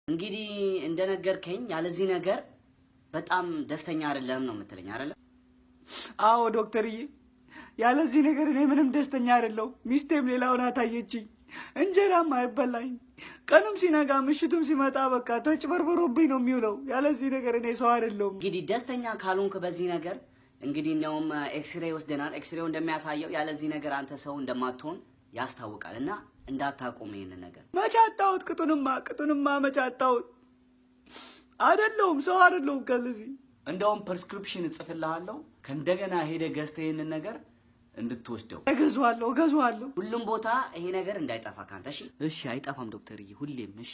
እንግዲህ እንደነገርከኝ ያለዚህ ነገር በጣም ደስተኛ አይደለህም ነው የምትለኝ አይደለ? አዎ ዶክተርዬ፣ ያለዚህ ነገር እኔ ምንም ደስተኛ አይደለሁም። ሚስቴም ሌላ ሆና ታየችኝ። እንጀራም አይበላኝ። ቀኑም ሲነጋ ምሽቱም ሲመጣ በቃ ተጭበርብሮብኝ ነው የሚውለው። ያለዚህ ነገር እኔ ሰው አይደለሁም። እንግዲህ ደስተኛ ካልሆንክ በዚህ ነገር እንግዲህ እንደውም ኤክስሬ ወስደናል። ኤክስሬው እንደሚያሳየው ያለዚህ ነገር አንተ ሰው እንደማትሆን ያስታውቃል። እና እንዳታቆም ይሄንን ነገር። መቼ አጣሁት? ቅጡንማ ቅጡንማ መቼ አጣሁት? አይደለሁም፣ ሰው አይደለሁም ከዚህ። እንደውም prescription እጽፍልሃለሁ፣ ከእንደገና ሄደህ ገዝተህ ይሄንን ነገር እንድትወስደው። እገዛዋለሁ፣ እገዛዋለሁ። ሁሉም ቦታ ይሄ ነገር እንዳይጠፋ ካንተ። እሺ? እሺ፣ አይጠፋም ዶክተርዬ፣ ሁሌም እሺ።